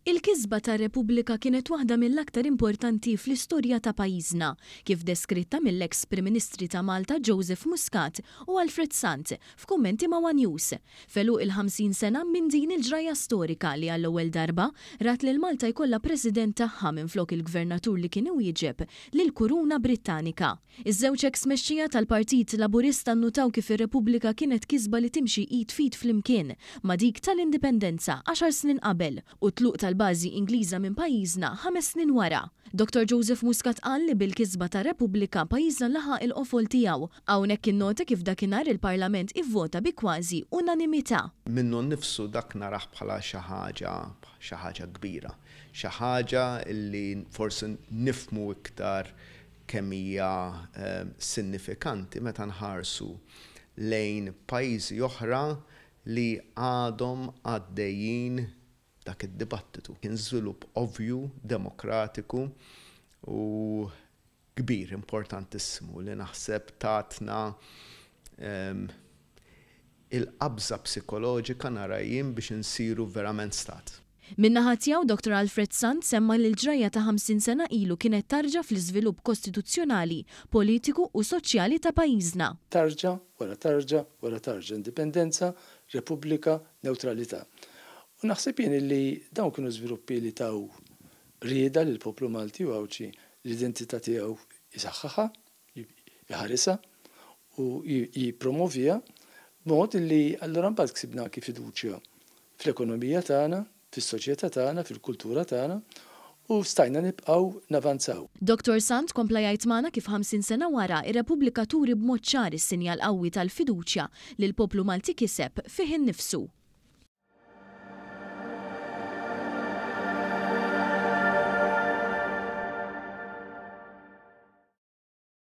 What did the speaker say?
Il-kisba tar-Repubblika kienet waħda mill-aktar importanti fl-istorja ta' pajjiżna, kif deskritta mill-eks Prim Ministri ta' Malta Joseph Muscat u Alfred Sant f'kummenti ma' one News, f'għeluq il-50 sena minn din il-ġrajja storika li għall-ewwel darba rat lil Malta jkollha President tagħha minflok il-Gvernatur li kien iwieġeb lill-Kuruna Brittanika. Iż-żewġ eks mexxija tal-Partit Laburista nnutaw kif ir-Repubblika kienet kisba li timxi id f'id flimkien ma' dik tal-Indipendenza għaxar snin qabel u t-tluq tal-bażi Ingliża minn pajjiżna ħames snin wara. Dottor Joseph Muscat qal li bil-kisba tar-Repubblika pajjiżna laħaq il-qofol tiegħu. Hawnhekk innota kif dakinhar il-Parlament ivvota bi kważi unanimità. Minnu nnifsu dak narah bħala xi ħaġa xi ħaġa kbira. Xi ħaġa li forsi nifhmu iktar kemm hija sinnifikanti meta nħarsu lejn pajjiżi oħra li għadhom għaddejjin dak id-dibattitu. Kien żvilupp ovvju, demokratiku u kbir, importantissimu li naħseb tatna il-qabża psikoloġika nara jien biex insiru verament stat. Min-naħa tiegħu, Dottor Alfred Sant semma li l-ġrajja ta' 50 sena ilu kienet tarġa fl-iżvilupp kostituzzjonali, politiku u soċjali ta' pajjiżna. Tarġa wara tarġa wara tarġa, indipendenza, repubblika, newtralità. U naħseb jien illi dawn kienu żviluppi li taw rieda lill-poplu Malti u Għawdxi l-identità tiegħu jsaħħaħha, jħarisha u jippromovieha b'mod li allura mbagħad ksibna anki fiduċja fl-ekonomija tagħna, fis-soċjetà tagħna, fil-kultura tagħna u stajna nibqgħu navanzaw. Dottor Sant kompla jgħid magħna kif 50 sena wara, ir-Repubblika turi b'mod ċar is-sinjal qawwi tal-fiduċja li l-poplu Malti kiseb fih innifsu.